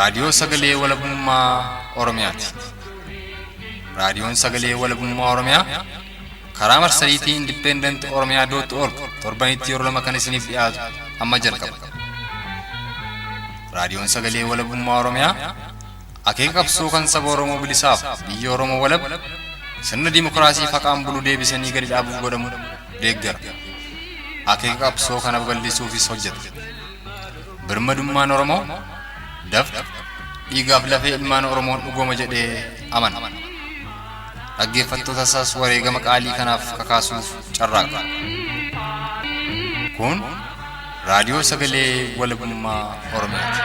Raadiyoo Sagalee Walabummaa Oromiyaati. Raadiyoon Sagalee Walabummaa Oromiyaa karaa marsariitii Independent Oromiyaa dot org torbanitti yeroo lama kan isiniif dhiyaatu amma jalqaba. Raadiyoon Sagalee Walabummaa Oromiyaa akeeka qabsoo kan saba Oromoo bilisaaf biyya Oromoo walab sirna dimookiraasii faqaan bulu deebisanii gadi dhaabuuf godhamu deeggara. Akeeka qabsoo kana babal'isuufis hojjeta. Birmadummaan Oromoo dafqa dhiigaaf lafee ilmaan Oromoon dhugooma jedhee amana. Dhaggeeffattoota isaas wareegama qaalii kanaaf kakaasuuf carraaqa. Kun raadiyoo sagalee walabummaa Oromiyaati.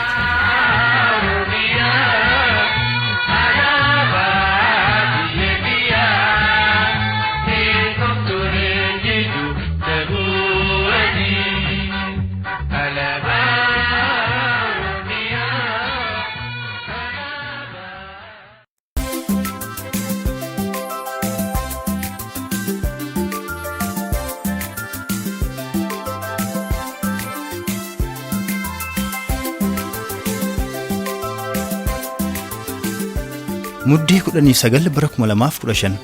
Muddee 19 bara 2015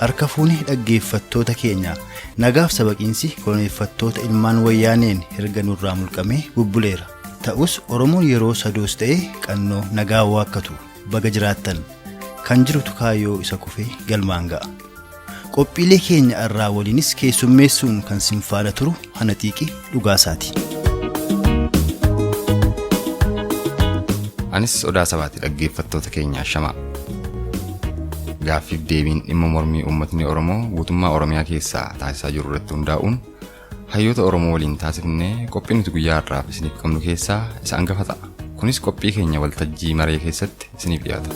harka fuunee dhaggeeffattoota keenya nagaaf sabaqiinsi koloneeffattoota ilmaan wayyaaneen herga nurraa mulqamee bubbuleera. Ta'us Oromoon yeroo sadoos ta'e qannoo nagaa waakkatu baga jiraattan kan jirutu kaayyoo isa kufee galmaan ga'a. Qophiilee keenya irraa waliinis keessummeessuun kan sin faana turu hana xiiqii dhugaasaati. Anis odaa sabaati dhaggeeffattoota keenya shamaa. Gaaffiif deebiin dhimma mormii uummatni Oromoo guutummaa Oromiyaa keessaa taasisaa jiru irratti hundaa'uun hayyoota Oromoo waliin taasifnee qophii nuti guyyaa har'aaf isiniif qabnu keessaa isa hangafa ta'a. Kunis qophii keenya waltajjii maree keessatti isiniif dhiyaata.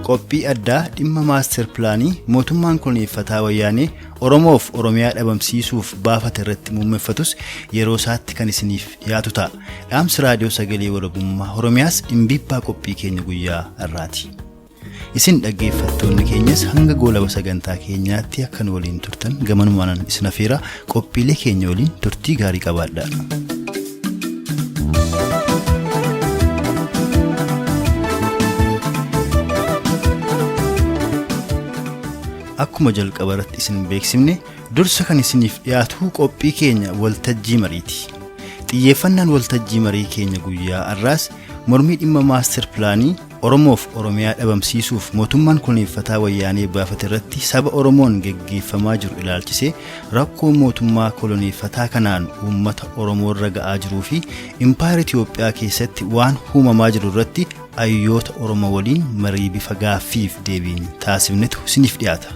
Qophii addaa dhimma maastar pilaanii mootummaan koloneeffataa wayyaanee Oromoof Oromiyaa dhabamsiisuuf baafate irratti muummeffatus yeroo isaatti kan isiniif dhiyaatu ta'a. Dhaamsi raadiyoo sagalee walabummaa Oromiyaas dhimbiibbaa qophii keenya guyyaa har'aati. Isin dhaggeeffattoonni keenyas hanga goolaba sagantaa keenyaatti akka nu waliin turtan gamanumaan isin afeera qophiilee keenya waliin turtii gaarii qabaadhaa. Akkuma jalqaba irratti isin beeksifne dursa kan isiniif dhiyaatu qophii keenya waltajjii mariiti. Xiyyeeffannaan waltajjii marii keenya guyyaa har'aas mormii dhimma maastar pilaanii Oromoof Oromiyaa dhabamsiisuuf mootummaan koloneeffataa wayyaanee baafate irratti saba Oromoon geggeeffamaa jiru ilaalchisee rakkoo mootummaa koloneeffataa kanaan uummata Oromoo irra ga'aa jiruu fi impaayera Itoophiyaa keessatti waan uumamaa jiru irratti hayyoota Oromoo waliin marii bifa gaaffiif deebiin taasifnetu isiniif dhiyaata.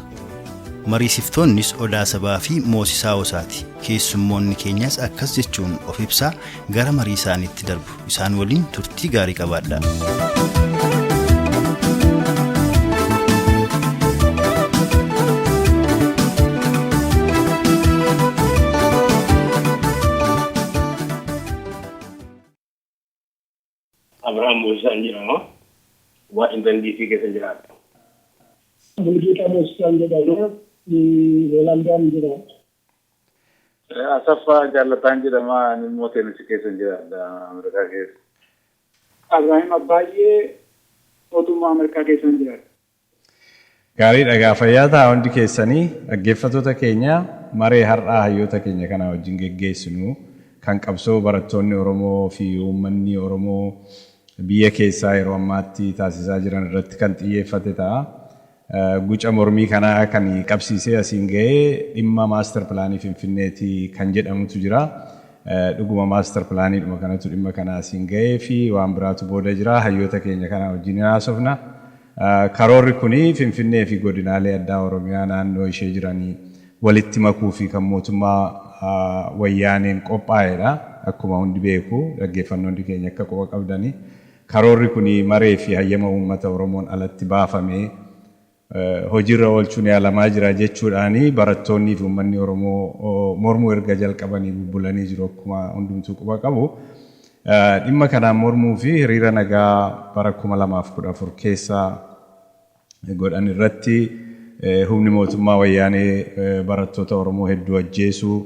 Mariisiftoonnis Odaa Sabaa fi Moosisaa Hosaati. Keessummoonni keenyas akkas jechuun of ibsaa gara marii isaaniitti darbu. Isaan waliin turtii gaarii qabaadhaa. Abrahaam Moosisaan jedhama. Waashingtan DC keessa jiraadha. Mulugeetaa Moosisaan jedhama. Hoolaandaan jiraadha. Asaffaa Jaallataan jedhama. Ani immoo Teenisii keessa jiraadha Ameerikaa keessa. Abrahaam Abbaayyee mootummaa Ameerikaa keessa jiraadha. Gaariidha egaa fayyaa ta'a hundi keessanii dhaggeeffattoota keenya maree har'aa hayyoota keenya kana wajjin geggeessinu kan qabsoo barattoonni Oromoo fi uummanni Oromoo biyya keessaa yeroo ammaatti taasisaa jiran irratti kan xiyyeeffate ta'a. Guca mormii kanaa kan qabsiisee asiin ga'ee dhimma maastar pilaanii Finfinneeti kan jedhamutu jira. Dhuguma maastar pilaaniidhuma kanatu dhimma kana asiin ga'ee fi waan biraatu booda jira. Hayyoota keenya kana wajjin haasofna. Karoorri kuni Finfinnee fi godinaalee addaa Oromiyaa naannoo ishee jiranii walitti makuu fi kan mootummaa wayyaaneen qophaa'edha. Akkuma hundi beeku dhaggeeffannoonni keenya akka quba qabdani. Karoorri kuni maree fi hayyama uummata Oromoon alatti baafamee hojiirra oolchuun yaalamaa jira jechuudhaani barattoonnii fi uummanni Oromoo mormuu erga jalqabanii bubbulanii jiru akkuma hundumtuu quba qabu. Dhimma kanaan mormuu fi hiriira nagaa bara 2014 keessa godhan irratti humni mootummaa wayyaanee barattoota Oromoo hedduu ajjeesuu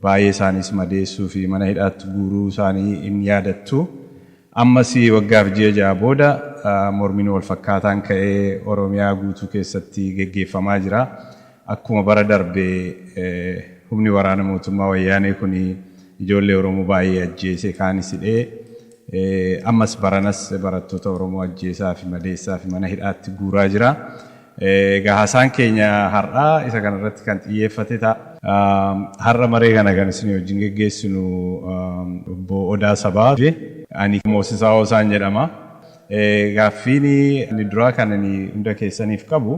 Baay'ee isaanis madeessuu fi mana hidhaatti guuruu isaanii hin yaadattu. Ammas waggaaf ji'a 6 booda mormiin wal fakkaataan ka'ee Oromiyaa guutuu keessatti geggeeffamaa jira. Akkuma bara darbee humni waraana mootummaa wayyaanee kun ijoollee Oromoo baay'ee ajjeese kaanis hidhee ammas baranas barattoota Oromoo ajjeesaa fi madeessaa fi mana hidhaatti guuraa jira. Egaa haasaan keenya har'aa isa kanarratti kan xiyyeeffate ta'a. Har'a maree kana kan isin wajjin geggeessinu obbo Odaa Sabaa fi ani Moosisaa Hoosaan jedhama. Gaaffiin inni duraa kan ani hunda keessaniif qabu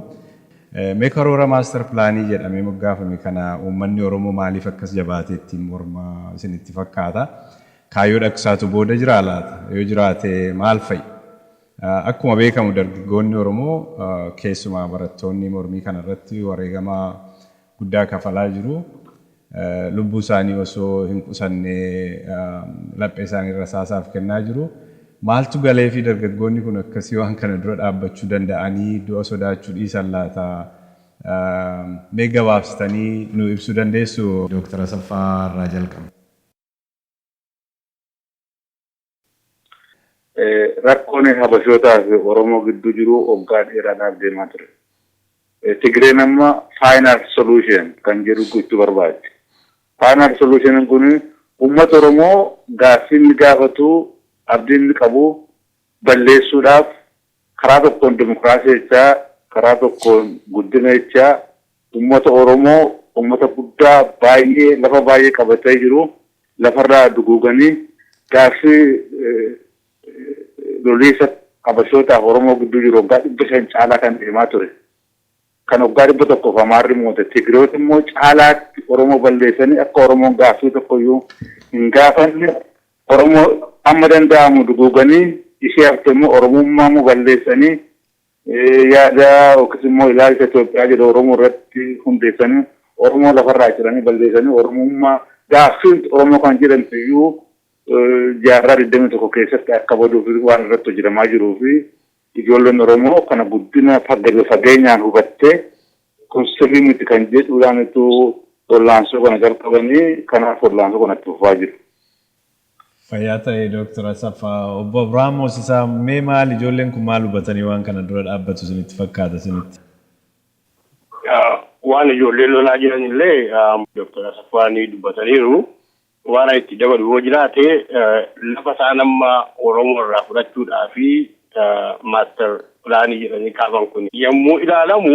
mee karoora maastar pilaanii jedhamee moggaafame kana uummanni Oromoo maaliif akkas jabaatee ittiin morma isinitti fakkaata? Kaayyoo dhoksaatu booda jiraa laata? Yoo jiraate maal fa'i? Akkuma beekamu dargaggoonni Oromoo keessumaa barattoonni mormii kanarratti wareegama guddaa kafalaa jiru. Lubbuu isaanii osoo hin qusanne laphee isaanii rasaasaaf kennaa jiru. Maaltu galee fi dargaggoonni kun akkasii waan kana dura dhaabbachuu danda'anii du'a sodaachuu dhiisan laata? Mee gabaabsitanii nu ibsuu dandeessu? Dooktar Asaffaa irraa jalqaba. Rakkoon Habashootaa fi Oromoo gidduu jiru waggaa dheeraadhaaf deemaa ture. Tigreen amma final solution kan jedhu gochuu barbaadde. Final solution kun uummata Oromoo gaaffii inni gaafatu, abdii inni qabu balleessuudhaaf karaa tokkoon dimokiraasii jechaa, karaa tokkoon guddina jechaa uummata Oromoo uummata guddaa baay'ee lafa baay'ee qabatee jiru lafarraa duguuganii gaaffii loliisa Habashootaaf Oromoo gidduu jiru waggaa 500 caalaa kan deemaa ture. Kan waggaa 100 Amaarri moote. Tigiroota immoo caalaatti Oromoo balleessanii akka Oromoon gaaffii tokkoyyuu hin gaafanne Oromoo amma danda'amu duguuganii ishee hafte immoo Oromummaa immoo balleessanii yaada yookiis immoo ilaalcha Itoophiyaa jedhu Oromoo irratti hundeessanii Oromoo lafarraa ciranii balleessanii Oromummaa gaaffiin Oromoo kan jedhamtu iyyuu jaarraa 21 keessatti akka baduuf waan irratti hojjetamaa jiruu fi ijoolleen Oromoo kana guddina gadi fageenyaan hubattee kun sirrii miti kan jedhuudhaan ituu wallaansoo kana jalqabanii kanaaf wallaansoo kanatti fufaa jiru. Fayyaa ta'e Dooktar Asaffaa. Obbo Abrahaam Moosisaa, mee maal ijoolleen kun maal hubatanii waan kana dura dhaabbatu isinitti fakkaata isinitti? Waan ijoolleen lolaa jiran illee Dooktar Asaffaan dubbataniiru. Waan itti dabalu yoo jiraate lafa isaan amma Oromoo irraa fudhachuudhaa fi maastar pilaanii jedhanii kaaban kun yommuu ilaalamu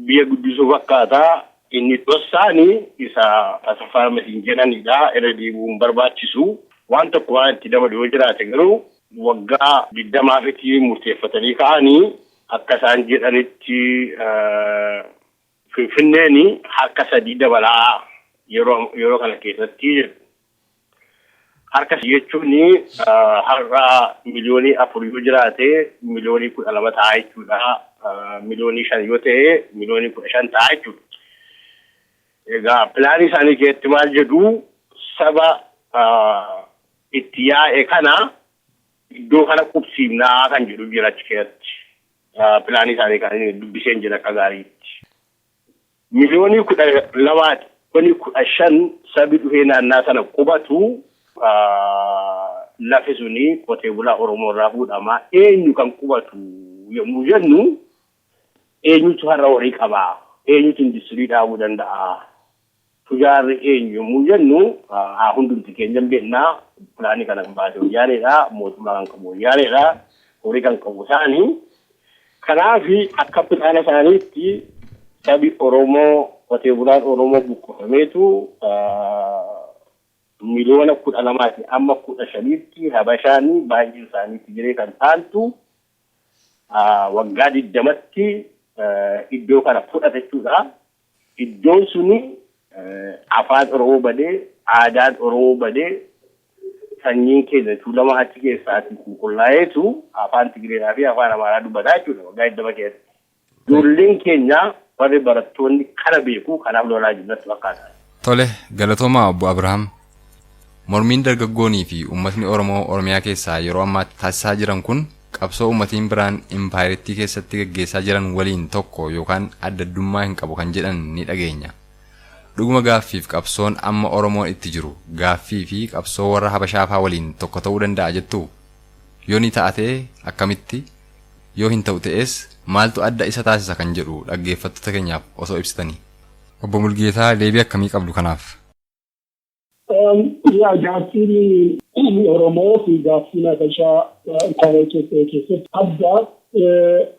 biyya guddisuu fakkaataa inni dhossaanii isa Asaffaa Masiin jedhanidha irra deebi'uun barbaachisu. Waan tokko waan itti dabalu yoo jiraate garuu waggaa 20 murteeffatanii ka'anii akka isaan jedhanitti Finfinneen harka 3 dabalaa yeroo kana keessatti jedhu. Harka jechuun har'a miliyoonii 4 yoo jiraate miliyoonii 12 ta'a jechuudha. Miliyoonii 5 yoo ta'e miliyoonii 15 ta'a jechuudha. Egaa pilaanii isaanii keessatti maal jedhu saba itti yaa'e kana iddoo kana qubsiifnaa kan jedhu jira achi keessatti. Pilaanii isaanii kan dubbiseen jira akka gaariitti. Miliyoonii 12 miliyoonii 15 sabi dhufee naannaa sana qubatu lafi suni qotee bulaa Oromoo irraa fuudhama. Eenyu kan qubatu yommuu jennu eenyutu har'a horii qabaa? Eenyutu industirii dhaabuu danda'a? Tujaarri eenyu yommuu jennu haa hundumti keenya beeknaa pilaanii kana kan baase wayyaaneedha. Mootummaa kan qabu wayyaaneedha. Horii kan qabu isaanii. Kanaaf akka pilaana isaaniitti sabi Oromoo qotee bulaan Oromoo buqqifameetu miliyoona 12 amma 15tti Habashaan baay'een isaanii Tigiree kan ta'antu waggaa 20tti iddoo kana fudhata jechuudha. Iddoon suni afaan Oromoo badee, aadaan Oromoo badee, sanyiin keenya tuulama achi keessaatti qulqullaa'eetu afaan Tigireedhaa fi afaan Amaaraa dubbataa jechuudha waggaa 20 keessatti. Ijoolleen keenya warri barattoonni kana beeku kanaaf lolaa jiru natti fakkaata. Tole, galatoomaa obbo Abrahaam. Mormiin dargaggoonii fi uummatni Oromoo Oromiyaa keessaa yeroo ammaatti taasisaa jiran kun qabsoo uummatiin biraan impaayiritti keessatti gaggeessaa jiran waliin tokko yookaan adda addummaa hin qabu kan jedhan ni dhageenya. Dhuguma gaaffiif qabsoon amma Oromoon itti jiru gaaffii fi qabsoo warra Habashaafaa waliin tokko ta'uu danda'a jettuu? Yoo ni ta'a ta'e akkamitti? Yoo hin ta'u ta'es maaltu adda isa taasisa kan jedhu dhaggeeffattoota keenyaaf osoo ibsitanii. Obbo Mulgeetaa deebii akkamii qabdu kanaaf? Yaa, gaaffiin Oromoo fi gaaffiin Habashaa impaayera Itoophiyaa keessatti adda.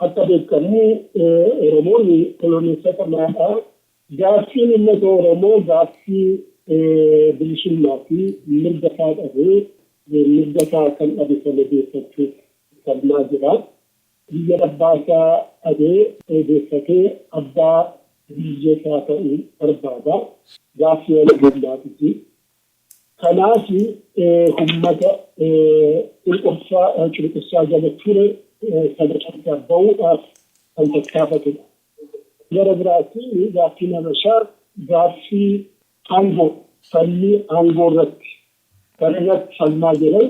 Akka beekamu Oromoon koloneeffatamaadha. Gaaffiin uummata Oromoo gaaffii bilisummaa fi mirga isaa dhabee, mirga isaa kan dhabe sana deeffachuuf falmaa jira. Biyya abbaa isaa dhabee deeffatee abbaa biyya isaa ta'uu barbaada. Gaaffii walabummaatiti. Kanaaf uummata cunqursaa jala ture sana keessaa bahuudhaaf kan tattaafatudha. Gara biraatiin gaaffiin Habashaa gaaffii aangoo, falmii aangoo irratti kan irratti falmaa jiran,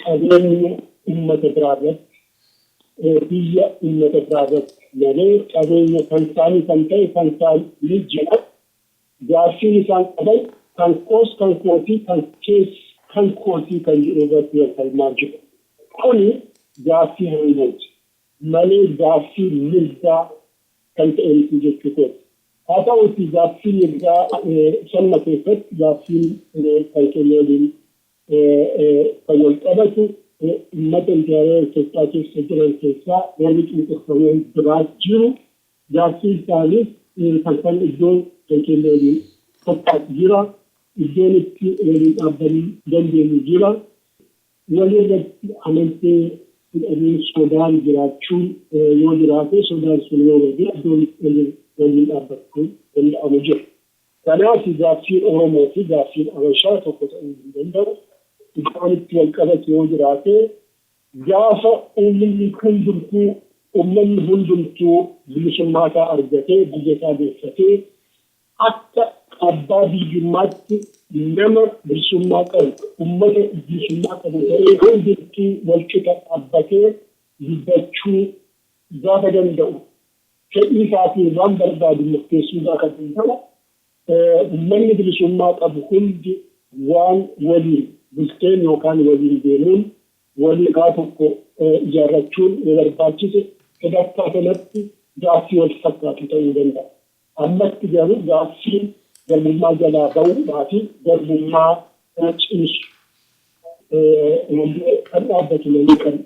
qabeenya uummata biraa irratti, biyya uummata biraa irratti malee qabeenya kan isaanii kan ta'e kan isaanii jira. Gaaffiin isaan qaban kan koos kan kootii, kan kees kan kootii kan jedhu irratti falmaa jiru. Kuni gaaffii aangooti malee gaaffii mirgaa kan ta'e miti jechuu kooti. Haa ta'uuti, gaaffii mirgaa sanma keessatti gaaffiin kan keenya waliin kan wal qabatu, uummata impaayera Itoophiyaa keessa jiran keessaa warri cunqurfaman biraa jiru. Gaaffii isaaniis kan kan iddoo kan keenya waliin fakkaatu jira. Iddoon itti waliin dhaabbanii dandeenyu jira. Walirratti amantee hidhamee sodaan jiraachuun yoo jiraate, sodaan sun yoo bade, iddoon waliin dhaabbachuu danda'amu jira. Kanaaf gaaffiin Oromoo fi gaaffiin Habashaa tokko ta'uu hin danda'u. Iddoon itti wal qabatu yoo jiraate, gaafa uummanni hundumtuu bilisummaa isaa argatee, biyya isaa deeffatee, akka abbaa biyyummaatti nama bilisummaa qabu, uummata bilisummaa qabu ta'ee, hundumtuu wal qixa dhaabbatee dubbachuu gaafa danda'u, fedhii isaatiin waan barbaadu murteessuu gaafa danda'u, uummanni bilisummaa qabu hundi waan waliin bulteen yookaan waliin deemuun, waliin haa tokko ijaarrachuun yoo barbaachise, sadarkaa kanatti gaaffii wal fakkaatu ta'uu danda'a. Ammatti garuu gaaffiin garbummaa jalaa bahuudhaa fi garbummaa cimsu kan dhaabbatu malee kan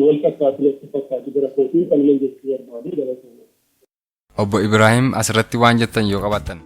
wal fakkaatu natti fakkaatu gara kootiin kan nan jechuu barbaadu, galatoomaa. Obbo Ibraahim, asirratti waan jettan yoo qabaattan.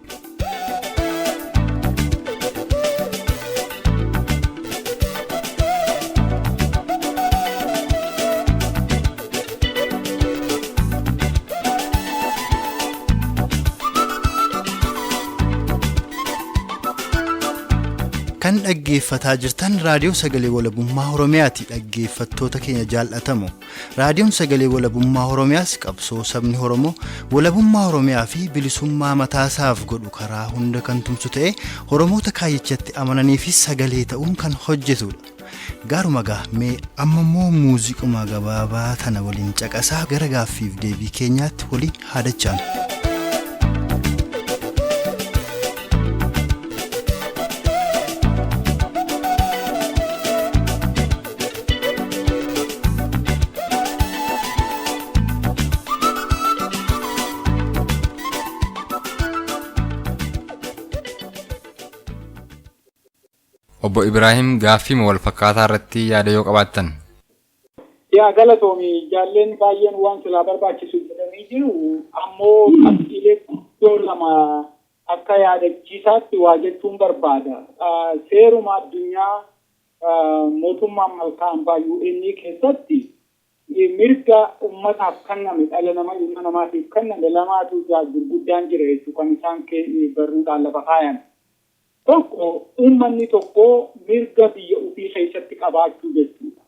Kan dhaggeeffataa jirtan Raadiyoo Sagalee Walabummaa Oromiyaati. Dhaggeeffattoota keenya jaallatamu, Raadiyoon Sagalee Walabummaa Oromiyaas qabsoo sabni Oromoo walabummaa Oromiyaa fi bilisummaa mataasaaf godhu karaa hunda kan tumsu ta'e, Oromoota kaayyichatti amananiifis sagalee ta'uun kan hojjetudha. Gaaruma gaa, mee amma immoo muuziquma gabaabaa tana waliin caqasaa gara gaaffiif deebii keenyaatti waliin haadachaan. Obbo Ibraahim, gaaffii wal fakkaataa irratti yaada yoo qabaattan. Yaa, galatoomi. Jaalleen baay'een waan silaa barbaachisu jedhanii jiru. Ammoo qabxiilee guddoo lama akka yaadachiisaatti waa jechuun barbaada. Seeruma addunyaa mootummaan malkaa hambaa UN keessatti mirga ummataaf kenname, dhala nama, ilma namaatiif kenname lamaatu gurguddaan jira jechuu kan isaan barruudhaan lafa kaayan. Tokko, uummanni tokko mirga biyya ofii keessatti qabaachuu jechuudha.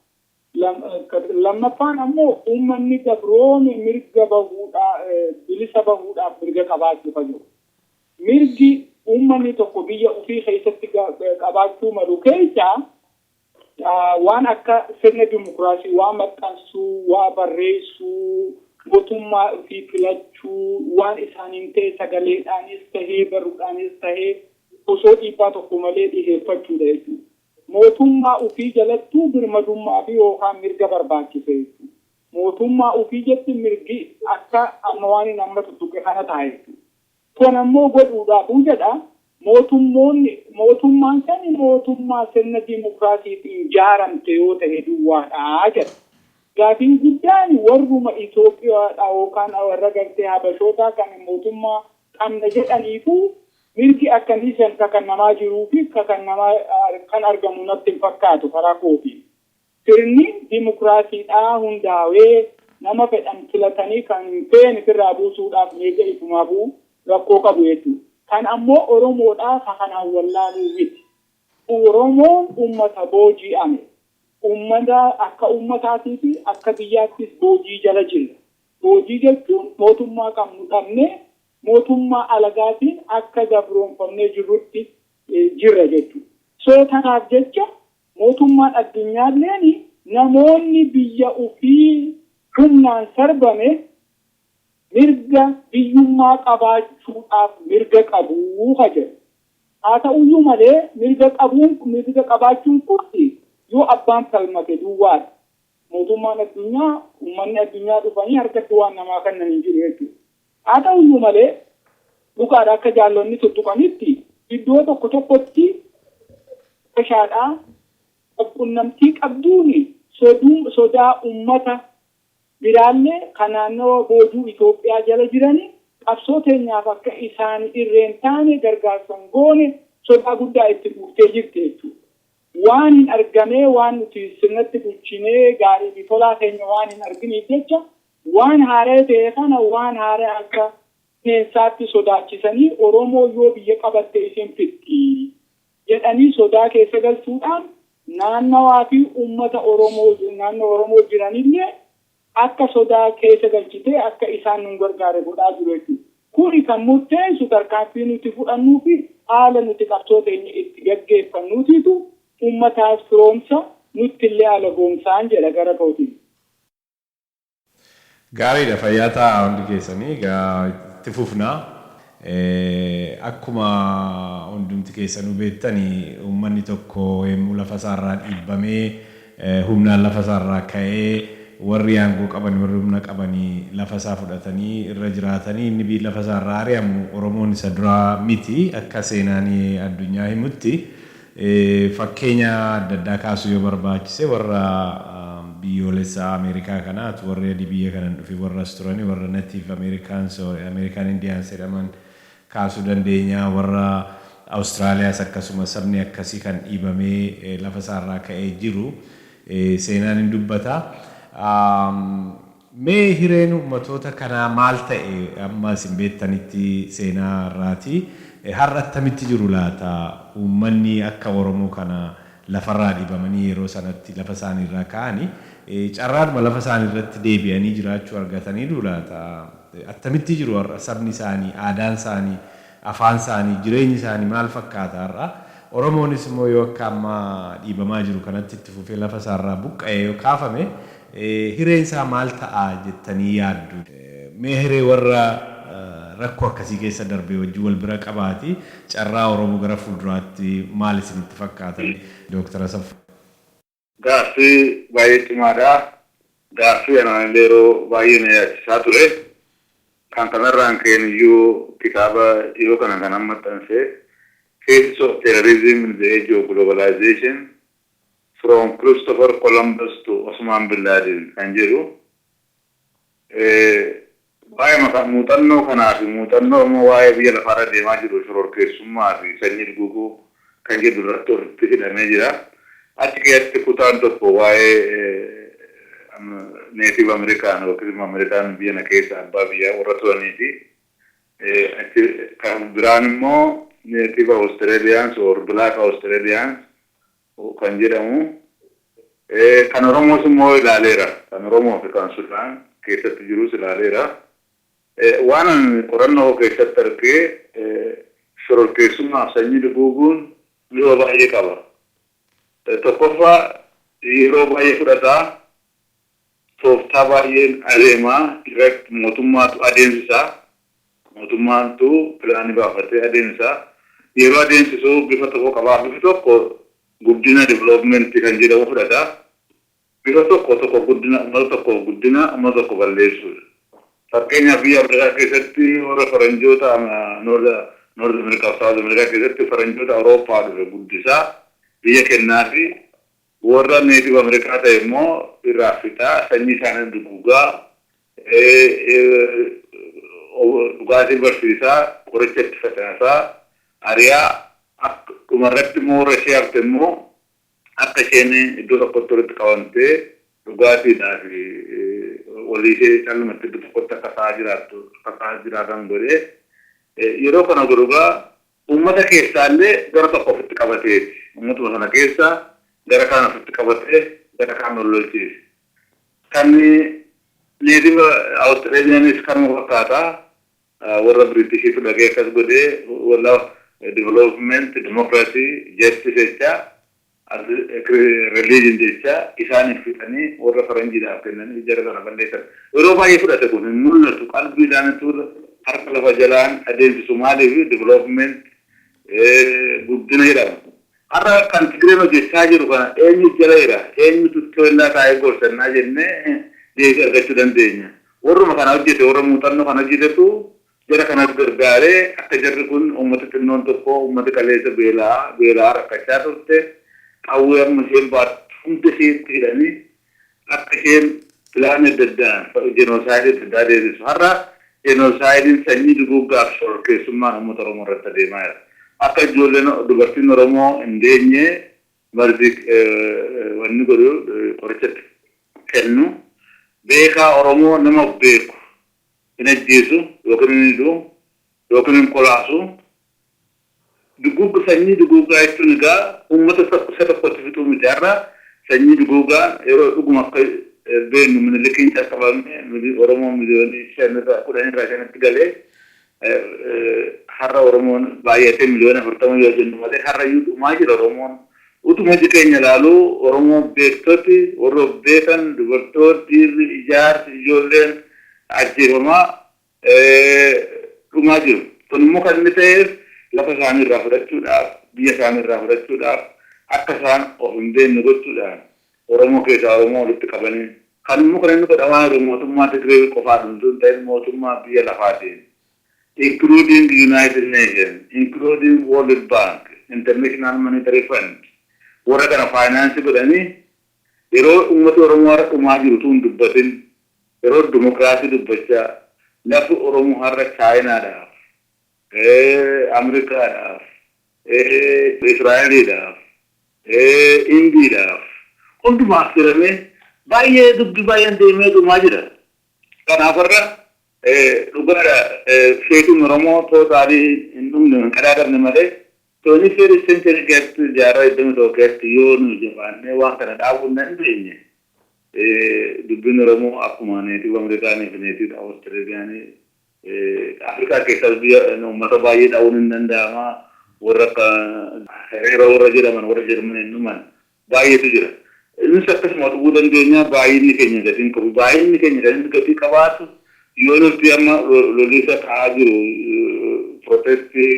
Lammaffaan ammoo uummanni gabroome mirga bahuudhaa, bilisa bahuudhaaf mirga qabaachuu kan jiru. Mirgi uummanni tokko biyya ofii keessatti qabaachuu malu keessaa waan akka sirna dimokiraasii, waa maxxansuu, waa barreessuu, Mootummaa ofii filachuu, waan isaaniin ta'e sagaleedhaanis tahee barruudhaanis tahee osoo dhiibbaa tokko malee dhiheeffachuudha jechuudha. Mootummaa ofii jalattuu birmadummaa fi yookaan mirga barbaachisa jechuudha. Mootummaa ofii jetti mirgi akka amma waan hin amma tuttuqe kana ta'a jechuudha. Kun ammoo godhuudhaafuu jedha, mootummoonni mootummaan sani mootummaa sirna dimokiraasiitiin ijaaramte yoo ta'e duwwaadha jedha. Gaafiin guddaan warruma Itoophiyaadha yookaan warra gartee Habashootaa kan mootummaa qabna jedhaniifu mirgi akkasii san kan namaa jiruu fi kan namaa kan argamu natti hin fakkaatu karaa kootiin. Sirni dimokiraasiidhaa hundaa'ee nama fedhan filatanii kan hin feene ofirraa buusuudhaaf mirga ifumaafuu rakkoo qabu jechuudha. Kan ammoo Oromoodhaa ka kanaan wallaaluu miti. Oromoon uummata booji'ame. Uummata akka uummataatii fi akka biyyaattis boojii jala jira. Boojii jechuun mootummaa qabnu dhabnee mootummaa alagaatiin akka gabroonfamnee jirrutti jirra jechuudha. So tanaaf jecha mootummaan addunyaalleen namoonni biyya ofii humnaan sarbame mirga biyyummaa qabaachuudhaaf mirga qabuu ka jedhu. Haa ta'uyyuu malee mirga qabuun, mirga qabaachuun kun yoo abbaan falmate duwwaadha. Mootummaan addunyaa, uummanni addunyaa dhufanii harkatti waan namaa kennan hin jiru jechuudha. Haa ta'uyyuu malee dhugaadha, akka jaallonni tuttuqanitti iddoo tokko tokkotti bashaadhaa qunnamtii qabduun sodaa uummata biraallee kan naannoo boojuu Itoophiyaa jala jirani qabsoo teenyaaf akka isaan irreen taane gargaarsan goone sodaa guddaa itti buuftee jirti jechuudha. Waan hin argamee, waan nuti sirnatti bulchinee gaarii fi tolaa keenya waan hin arginiif jecha, waan haaraa ta'e kana waan haaraa akka bineensaatti sodaachisanii, Oromoo yoo biyya qabatte isin fixxi jedhanii sodaa keessa galchuudhaan naannawaa fi uummata Oromoo naannoo Oromoo jiranillee akka sodaa keessa galchitee akka isaan nun gargaare godhaa jiru jechuudha. Kuni kan murteessu tarkaanfii nuti fudhannuu fi haala nuti qabsoo teenya itti gaggeeffannuutitu uummataas firoomsa, nutti illee haala goomsaan jedha gara kootiin. Gaariidha, fayyaa ta'a hundi keessanii. Egaa itti fufnaa. Akkuma hundumti keessanuu beektanii, uummanni tokko yommuu lafa isaarraa dhiibbamee, humnaan lafa isaarraa ka'ee, warri aangoo qaban, warri humna qabanii lafa isaa fudhatanii irra jiraatanii, inni biyya lafa isaarraa ari'amu, Oromoon isa duraa miti akka seenaan addunyaa himutti. Fakkeenya adda addaa kaasuu yoo barbaachise, warra biyyoolessa Ameerikaa kanaatu, warri adii biyya kanan dhufe warra as turani, warra Native Americans, American Indians jedhaman kaasuu dandeenya. Warra Awustiraaliyaas akkasuma sabni akkasii kan dhiibamee lafa isaarraa ka'ee jiru seenaan hin dubbata. Mee hireen uummatoota kanaa maal ta'e amma isin beektanitti seenaa irraati? Har'a attamitti jiru laata uummanni akka Oromoo kana lafarraa dhiibamanii yeroo sanatti lafa isaaniirraa ka'anii carraadhuma lafa isaanii irratti deebi'anii jiraachuu argataniiru laata? Attamitti jiru har'a sabni isaanii, aadaan isaanii, afaan isaanii, jireenyi isaanii maal fakkaata har'a? Oromoonis immoo yoo akka amma dhiibamaa jiru kanatti itti fufee lafa isaarraa buqqa'ee yoo kaafame, hireen isaa maal ta'a jettanii yaaddu? Mee hiree warra rakkoo akkasii keessa darbee wajjin wal bira qabaati, carraa Oromoo gara fuulduraatti maal isinitti fakkaata? Dooktar Asaffaa. Gaaffii baay'ee cimaadha. Gaaffii anaan illee yeroo baay'ee na yaachisaa ture. Kan kanarraan ka'een iyyuu kitaaba dhiyoo kana kan maxxanse, "Faces of Terrorism in the Age of Globalization from Christopher Columbus to Osman Bin Laden" kan jedhu. Waa'ee muuxannoo kanaa fi muuxannoo immoo waa'ee biyya lafaarra deemaa jiru, shororkeessummaa fi sanyii duguuguu kan jedhu irratti walitti hidhamee jira. Achi keessatti kutaan tokko waa'ee Native American yookiin immoo Ameerikaan biyya na keessa abbaa biyyaa warra turanii fi achi kan biraan immoo Native Australians or Black Australians kan jedhamu, kan Oromoos immoo ilaaleera. Kan Oromoo fi kan Sudaan keessatti jirus ilaaleera. Waan ani qorannoo keessatti argee, shororkeessummaaf sanyii duguuguun yeroo baay'ee qaba. Tokkoffaa, yeroo baay'ee fudhataa. Tooftaa baay'een adeemaa direct mootummaatu adeemsisaa. Mootummaantu pilaanii baafatee adeemsisaa. Yeroo adeemsisu bifa tokko qabaa. Bifi tokko guddina, development kan jedhamu fudhata. Bifa tokko tokko guddina uummata tokko, guddina uummata tokko balleessuudha. Fakkeenyaaf, biyya Afrikaa keessatti warra faranjoota, North America fi South America keessatti faranjoota Awurooppaa dhufe guddisaa biyya kennaa fi warra Native Ameerikaa ta'e immoo irraa fixaa, sanyii isaanii duguugaa, dhugaatii barsiisaa, qoricha itti facaasaa, ariyaa, dhumarratti immoo warra ishee hafte immoo akka isheen iddoo tokkotti walitti qabamtee dhugaatiidhaa fi walii ishee callumatti iddoo tokkotti akka ta'aa jiraattu, akka ta'aa jiraatan godhee. Yeroo kana godhugaa uummata keessaallee gara tokko ofitti qabateeti. Uummatuma sana keessaa gara kaan ofitti qabatee gara kaan lolchiise. Kan Native Australianis kanuma fakkaata. Warra Biritishiitu dhagee akkas godhee, warra development, democracy, justice jecha, religion jecha isaaniif fixanii warra faranjiidhaaf kennanii jara sana balleessan. Yeroo baay'ee fudhate kun hin mul'atu, qalbiidhaan harka lafa jalaan adeemsisu. Maaliif development, guddina jedhama. Har'a kan Tigreen hojjechaa jiru kana eenyu jala jira, eenyutu tollaa taa'ee gorsannaa jennee deebii argachuu dandeenya. Warruma kana hojjete, warra muuxannoo kana hojjetetu jara kanas gargaaree akka jarri kun uummata xinnoon tokko, uummata kaleessa beelaa beelaa rakkachaa turte, qawwee amma isheen baattu hunda isheetti hidhanii akka isheen pilaanii adda addaan genocide adda addaa deebisu. Har'a genocideiin sanyii duguuggaaf shororkeessummaan uummata Oromoo irratti adeemaa jira. Akka ijoolleen dubartiin Oromoo hin deenye marzii wanni godhu, qorichatti kennu, beekaa Oromoo nama beeku hin ajjeesu yookiin hin hidhu yookiin hin kolaasu. Duguugga, sanyii duguuggaa jechuun egaa uummata isa tokkotti fixuu miti. Har'a sanyii duguuggaa yeroo dhuguma akka beeknu Minilikiin calqabame, Oromoo miliyoonii 5 irraa 10 irraa 5tti galee, har'a Oromoon baay'atee miliyoona 40 yoo jennu malee har'a iyyuu dhumaa jira Oromoon. Utuma iji keenya ilaalu Oromoo beektoti, warra of beekan, dubartoonni, dhiirri, ijaarsi, ijoolleen ajjeefamaa dhumaa jiru. Kun immoo kan inni ta'eef lafa isaanii irraa fudhachuudhaaf, biyya isaanii irraa fudhachuudhaaf, akka isaan of hin beekne gochuudhaan Oromoo keessaa Oromoo walitti qabanii. Kan immoo kan inni godhamaa jiru mootummaa Tigree qofaa osoo hin ta'in mootummaa biyya lafaatiin. Including United Nations, including World Bank, International Monetary Fund. Warra kana finance godhanii yeroo uummati Oromoo har'a dhumaa jiru tun dubbatin, yeroo dimokiraasii dubbachaa, lafi Oromoo har'a Chaayinaadhaaf, Ameerikaadhaaf, Israa'eliidhaaf, Indiidhaaf hundumaaf hiramee baay'ee dubbi baay'een deemee dhumaa jira. Kanaaf har'a dhugaadha, feetuun Oromoo totally hin dhumne, hin qadaadamne malee 21st century keessatti, jaarraa 21 keessatti yoo nu jabaannee waan kana dhaabuu hin dandeenye, dubbiin Oromoo akkuma Native Ameerikaanii fi Native Awustreeliyaanii, Afrikaa keessas biyya uummata baay'ee dhabuun hin danda'ama. Warra akka Hereero warra jedhaman, warra Jarmaniin dhuman baay'eetu jira. Innis akkasuma dhuguu dandeenya. Baay'inni keenya gatii hin qabu. Baay'inni keenya kan inni gatii qabaatu yoo nuti amma loliisa ka'aa jiru, protestii,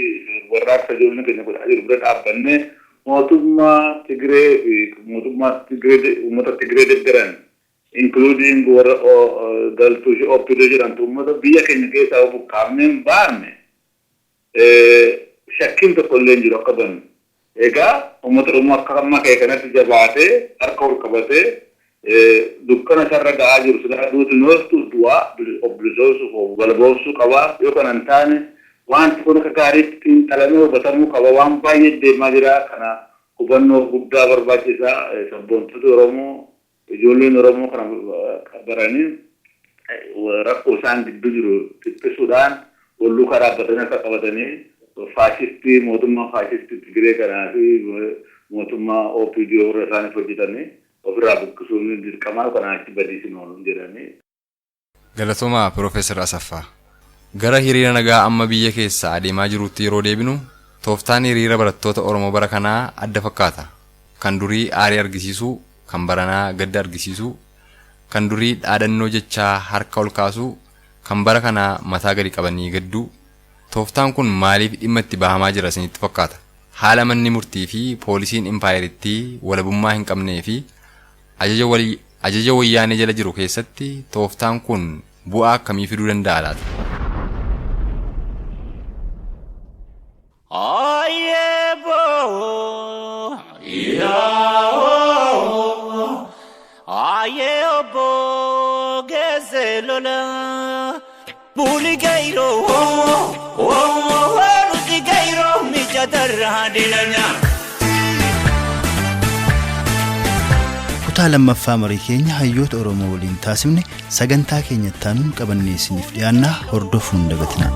warraaqsa ijoolleen keenya godhaa jiru bira dhaabbannee mootummaa Tigree fi mootummaa Tigree, uummata Tigree deeggaran, including warra galtuu ishee OPDO jedhamtu, uummata biyya keenya keessaa buqqaafnee hin baanne, shakkiin tokko illee hin jiru akka bannu. Egaa uummata Oromoo akka amma ka'e kanatti jabaatee harka ol qabatee dukkana isarra ga'aa jiru silaa duuti nooftu du'aa of bilisoomsuuf of walboomsuu qabaa. Yoo kana hin taane wanti kun akka gaariitti xiinxalamee hubatamuu qaba. Waan baay'ee deemaa jira, kana hubannoo guddaa barbaachisaa. Sabboontota Oromoo, ijoolleen Oromoo kana baranii rakkoo isaan gidduu jiru dhiphisuudhaan wal duukaa dhaabbatanii akka qabatanii faashistii, mootummaa faashistii Tigree kanaa fi mootummaa OPDO warra isaaniif hojjetanii ofirraa buqqisuun dirqamaa, kanaa achi badiisin oolu jedhanii. Galatoomaa, Piroofeesar Asaffaa. Gara hiriira nagaa amma biyya keessa adeemaa jirutti yeroo deebinu, tooftaan hiriira barattoota Oromoo bara kanaa adda fakkaata. Kan durii aarii argisiisuu, kan baranaa gadda argisiisuu, Kan durii dhaadannoo jechaa harka ol kaasuu, kan bara kanaa mataa gadi qabanii gadduu. Tooftaan kun maaliif dhimma itti bahamaa jira isinitti fakkaata? Haala manni murtii fi poolisiin impaayerittii walabummaa hin qabnee fi ajaja wayyaanee jala jiru keessatti tooftaan kun bu'aa akkamii fiduu danda'a laata? Kutaa lammaffaa marii keenya hayyoota Oromoo waliin taasifne sagantaa keenya itti aanuun qabannee isiniif dhiyaannaa hordofuun dagatinaa.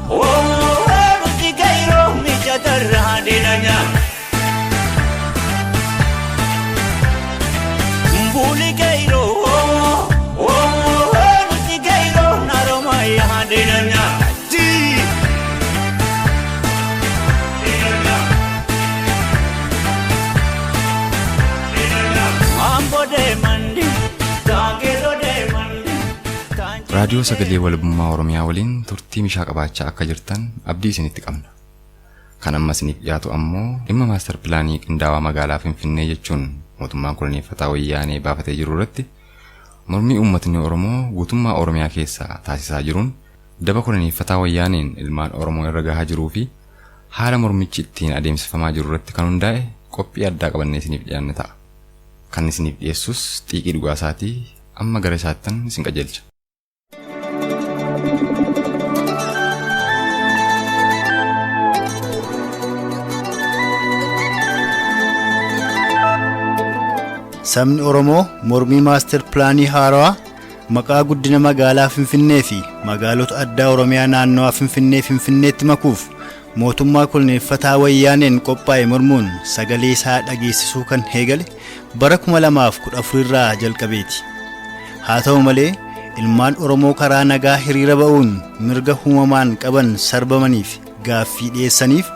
Raadiyoo Sagalee Walabummaa Oromiyaa waliin turtii mishaa qabaachaa akka jirtan abdii isinitti qabna. Kan amma isiniif dhiyaatu ammoo dhimma maastar pilaanii qindaawaa magaalaa Finfinnee jechuun mootummaan koloneeffataa wayyaanee baafatee jiru irratti mormii uummatni Oromoo guutummaa Oromiyaa keessaa taasisaa jiruun daba koloneeffataa wayyaaneen ilmaan Oromoo irra gahaa jiruu fi haala mormichi ittiin adeemsifamaa jiru irratti kan hundaa'e qophii addaa qabannee isiniif dhiyaanne ta'a. Kan isiniif dhiyeessus Xiiqii Dhugaasaatii amma gara isaattan isin qajeelcha. Sabni Oromoo mormii maastar pilaanii haarawaa maqaa guddina magaalaa Finfinnee fi magaalota addaa Oromiyaa naannawaa Finfinnee Finfinneetti makuuf mootummaa koloneeffataa wayyaaneen qophaa'e mormuun sagalee isaa dhageessisuu kan eegale bara 2014 irraa jalqabeeti. Haa ta'u malee ilmaan Oromoo karaa nagaa hiriira ba'uun mirga uumamaan qaban sarbamaniif gaaffii dhiyeessaniif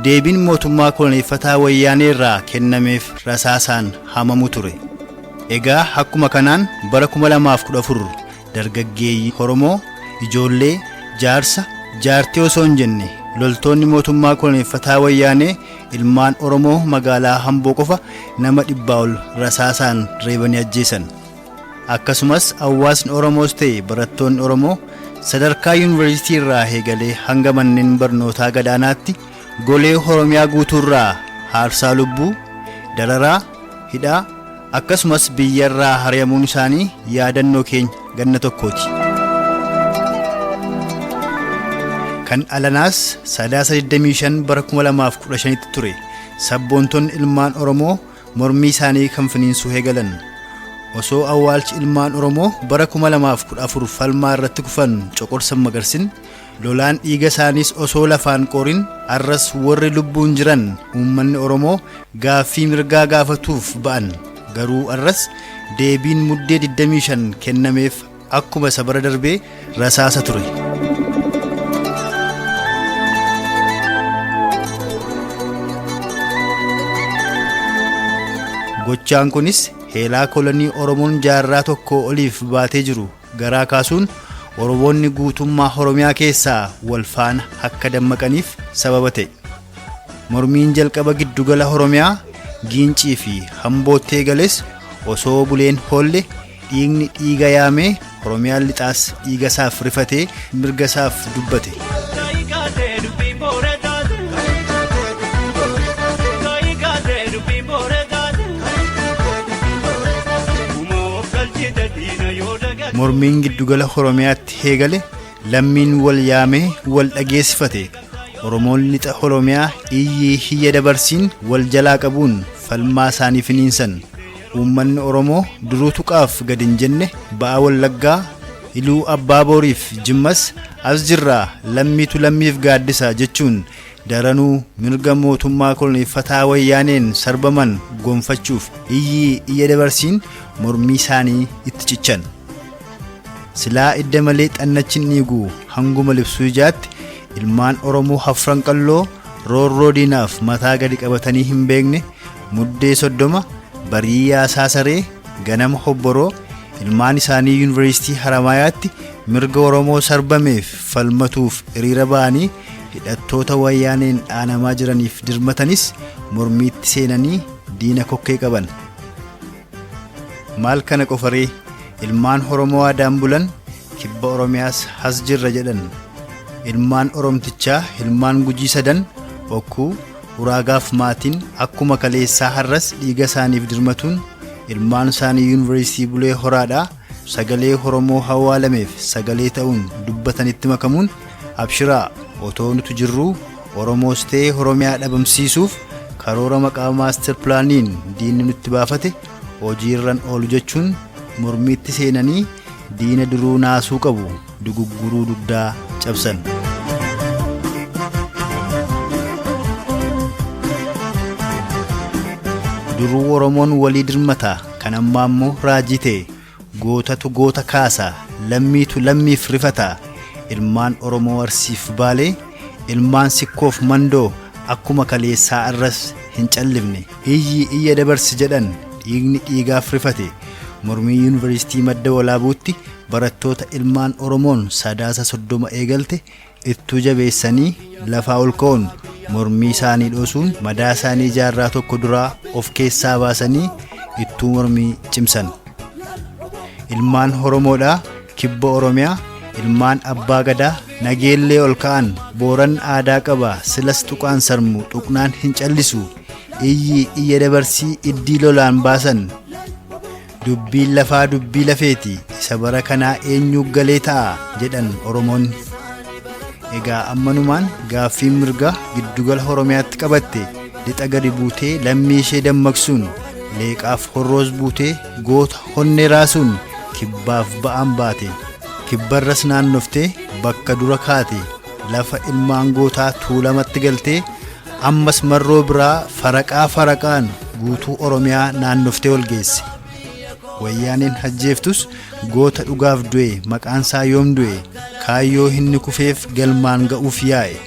deebiin mootummaa koloneeffataa wayyaanee irraa kennameef rasaasaan hamamu ture. Egaa akkuma kanaan bara 2014 dargaggeeyyii Oromoo ijoollee jaarsa jaartii osoo hin jenne loltoonni mootummaa koloneeffataa wayyaanee ilmaan Oromoo magaalaa Hamboo qofa nama 100 ol rasaasaan reebanii ajjeesan. Akkasumas hawaasni Oromoos ta'e barattoonni Oromoo sadarkaa yuunivarsiitii irraa eegalee hanga manneen barnootaa gadaanaatti golee Oromiyaa guutuurraa haarsaa lubbuu, dararaa, hidhaa akkasumas biyyarraa hari'amuun isaanii yaadannoo keenya ganna tokkooti. Kan alanaas Sadaasa 25 bara 2015tti ture sabboontonni ilmaan Oromoo mormii isaanii kan finiinsuu eegalan. Osoo awwaalchi ilmaan Oromoo bara 2014 falmaa irratti kufan coqorsan magarsin lolaan dhiiga isaaniis osoo lafaan qorin arras warri lubbuun jiran uummanni Oromoo gaaffii mirgaa gaafatuuf ba'an. Garuu arras deebiin muddee 25 kennameef akkuma isa bara darbee rasaasa ture. Gochaan kunis heelaa kolonii Oromoon jaarraa tokko oliif baatee jiru garaa kaasuun Oromoonni guutummaa Oromiyaa keessaa wal faana akka dammaqaniif sababa ta'e. Mormiin jalqaba giddugala Oromiyaa Giincii fi Hambootti eegales osoo buleen hoolle dhiigni dhiiga yaamee Oromiyaan lixaas dhiiga isaaf rifatee mirga isaaf dubbate. Mormiin giddugala Oromiyaatti eegale lammiin wal yaamee wal dhageessifate. Oromoon lixa Oromiyaa iyyii hiyya dabarsiin wal jalaa qabuun falmaa isaanii finiinsan. Uummanni Oromoo duruu tuqaaf gad hin jenne ba'a Wallaggaa, Iluu Abbaa Booriif Jimmas as jirraa lammiitu lammiif gaaddisa jechuun daranuu mirga mootummaa koloneeffataa wayyaaneen sarbaman gonfachuuf iyyii iyya dabarsiin mormii isaanii itti cichan. Silaa idda malee xannachi hin dhiigu hanguma libsuu ijaatti ilmaan Oromoo hafran qalloo roorroo diinaaf mataa gadi qabatanii hin beekne muddee 30 barii yaasaa saree ganama hobboroo Ilmaan isaanii Yuunivarsiitii Haramaayaatti mirga Oromoo sarbameef falmatuuf hiriira ba'anii hidhattoota wayyaaneen dhaanamaa jiraniif dirmatanis mormiitti seenanii diina kokkee qaban. Maal kana qofaree ilmaan Oromoo aadaan bulan kibba Oromiyaas has jirra jedhan. Ilmaan Oromtichaa ilmaan Gujii sadan Okkuu Uraagaaf maatiin akkuma kaleessaa har'as dhiiga isaaniif dirmatuun ilmaan isaanii Yuunivarsiitii Bulee Horaadhaa sagalee Oromoo hawwaalameef sagalee ta'uun dubbatanitti makamuun abshiraa otoo nuti jirruu Oromoos ta'ee Oromiyaa dhabamsiisuuf karoora maqaa maastar pilaaniin diinni nutti baafate hojiirran oolu jechuun mormiitti seenanii diina duruu naasuu qabu dugugguruu dugdaa cabsan. Duruu Oromoon walii dirmata kan ammaa immoo raajii ta'e gootatu goota kaasa lammiitu lammiif rifata ilmaan Oromoo Arsiif Baalee ilmaan Sikkoof Mandoo akkuma kaleessaa arras hin callifne iyyi iyya dabarsi jedhan dhiigni dhiigaaf rifate mormii Yuunivarsiitii Madda Walaabuutti barattoota ilmaan Oromoon Sadaasa 30 eegalte ittuu jabeessanii lafaa ol ka'uun mormii isaanii dhoosuun madaa isaanii jaarraa tokko duraa of keessaa baasanii ittuu mormii cimsan. Ilmaan Oromoodhaa kibba Oromiyaa ilmaan Abbaa Gadaa nageellee ol ka'an Booran aadaa qaba silas tuqaan sarmu tuqnaan hin callisu iyyi iyya dabarsii iddii lolaan baasan. Dubbiin lafaa dubbii lafeeti isa bara kanaa eenyu galee ta'a jedhan Oromoonni. Egaa ammanumaan gaaffiin mirgaa giddugala Oromiyaatti qabatte lixa gadi buutee lammii ishee dammaqsuun leeqaaf horroos buutee goota honnee raasuun kibbaaf ba'aan baate. Kibbarras naannoftee bakka dura kaate lafa ilmaan gootaa tuulamatti galtee ammas marroo biraa faraqaa faraqaan guutuu Oromiyaa naannoftee ol geesse. Wayyaaneen hajjeeftus goota dhugaaf du'e maqaansaa yoom du'e kaayyoo hinni kufeef galmaan ga'uuf yaa'e.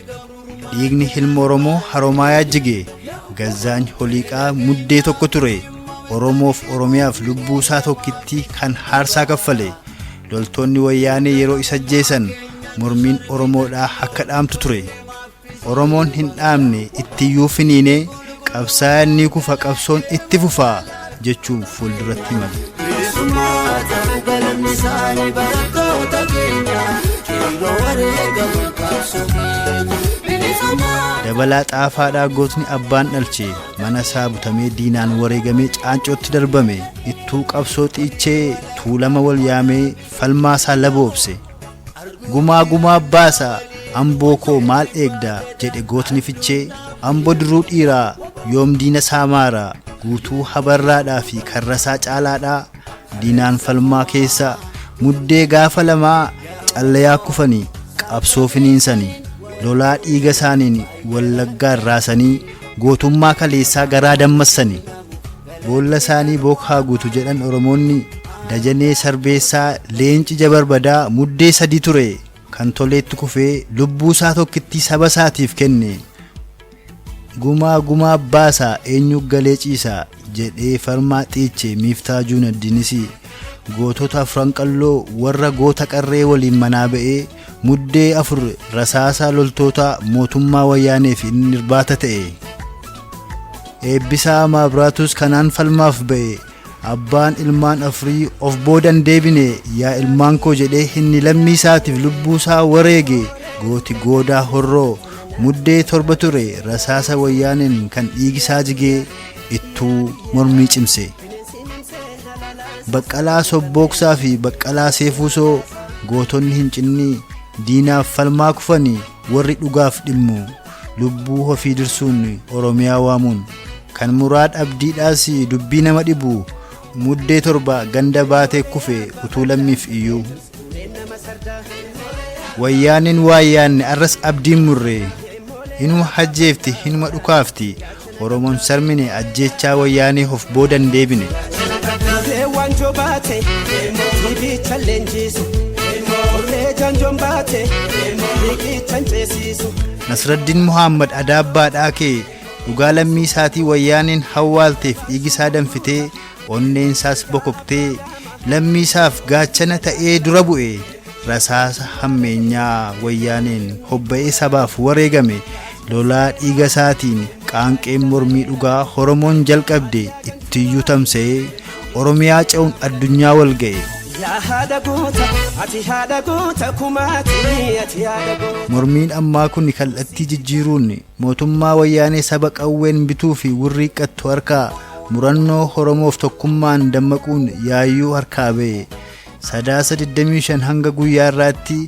Dhiigni ilma Oromoo Haromaayaa jige Gazzaany Holiiqaa muddee tokko ture Oromoof Oromiyaaf lubbuu isaa tokkitti kan haarsaa kaffale. Loltoonni wayyaanee yeroo isa ajjeesan mormiin Oromoodhaa akka dhaamtu ture. Oromoon hin dhaamne ittiyyuu finiinee qabsaa'aan ni kufa qabsoon itti fufaa jechuun fuulduratti himate. Bilisummaa ta'uu galanni isaanii barattoota keenya qeerroo wareegama qabsoo keenya. Bilisummaa. Dabalaa xaafaadhaa gootni abbaan dhalche mana isaa butamee diinaan wareegamee caancootti darbame ittuu qabsoo xiichee tuulama wal yaamee falmaa isaa laboobse. Gumaa gumaa baasa amboo koo maal eegda jedhe gootni fichee ambo duruu dhiiraa yoom diina saamaara guutuu habarraadhaa fi karrasaa caalaadhaa diinaan falmaa keessa muddee gaafa lamaa callayaa kufanii qabsoo finiinsanii lolaa dhiiga isaaniin wallaggaan raasanii gootummaa kaleessaa garaa dammassanii boolla isaanii bookaa guutu jedhan Oromoonni Dajanee Sarbeessaa leenci jabarbadaa muddee sadii ture kan toleetti kufee lubbuu isaa tokkittii saba isaatiif kenne. Gumaa gumaa baasaa eenyu galee ciisaa jedhee farmaa xiiche Miiftaa Juunaddiinis gootota afran qalloo warra goota qarree waliin manaa ba'ee muddee afur rasaasaa loltoota mootummaa wayyaaneef inni irbaata ta'e. Eebbisaa Maabiraatus kanaan falmaaf ba'e abbaan ilmaan afurii of boodan deebine yaa ilmaan koo jedhee inni lammii isaatiif lubbuu isaa wareege gooti goodaa horroo muddee torba ture rasaasa wayyaaneen kan dhiigisaa jigee ittuu mormii cimse. Baqqalaa Sobbooksaa fi Baqqalaa Seefuusoo gootonni hin cinnii diinaaf falmaa kufanii warri dhugaaf dhimmu lubbuu ofii dirsuun Oromiyaa waamuun kan Muraad Abdiidhaas dubbii nama dhibu muddee torba ganda baatee kufe utuu lammiif iyyuu. Wayyaaneen waa yaanne arras abdiin murre hinuma hajjeefti hinuma dhukaafti Oromoon sarmine ajjeechaa wayyaanee of boodan deebine. Lafee waanjoo baate dibicha leenjisu Orlee jaanjoon baate riqicha ceesisu. Nasraddiin Muhammad Adaabbaadhaa kee dhugaa lammii isaatii wayyaaneen hawwaalteef dhiigisaa danfitee onneen isaas bokoktee Lammiisaaf gaachana ta'ee dura bu'e. Rasaasa hammeenyaa wayyaaneen hobba'ee sabaaf wareegame. Lolaa dhiiga isaatiin qaanqeen mormii dhugaa Oromoon jalqabde ittiyyuu tamsa'ee Oromiyaa ce'uun addunyaa wal ga'e. Yaa haadha goota, ati haadha goota kumaati, ati haadha goota. Mormiin ammaa kun kallattii jijjiiruun mootummaa wayyaanee saba qawween bituu fi wurriiqqattu harkaa murannoo Oromoof tokkummaan dammaquun yaayyuu harkaa ba'e. Sadaasa 25 hanga guyyaa irraatti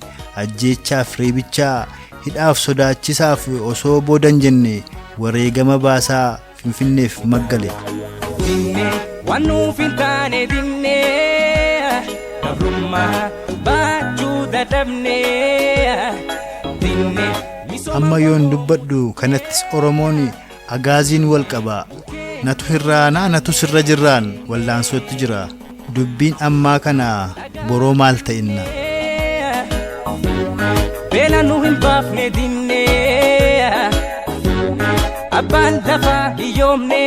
ajjeechaaf reebichaa hidhaaf sodaachisaaf osoo boodan jenne wareegama baasaa Finfinneef maggale. Dinnee waan nuuf hin taane dinnee gabrummaa baachuu dadhabnee dinnee. Amma yoon dubbadhu kanattis Oromoon agaaziin wal qaba. Natu hirraanaa natu sirra jirraan wallaansootti jira. Dubbiin ammaa kana boroo maal ta'inna? Beela nu hin baafne dinnee abbaan lafaa hiyyoomne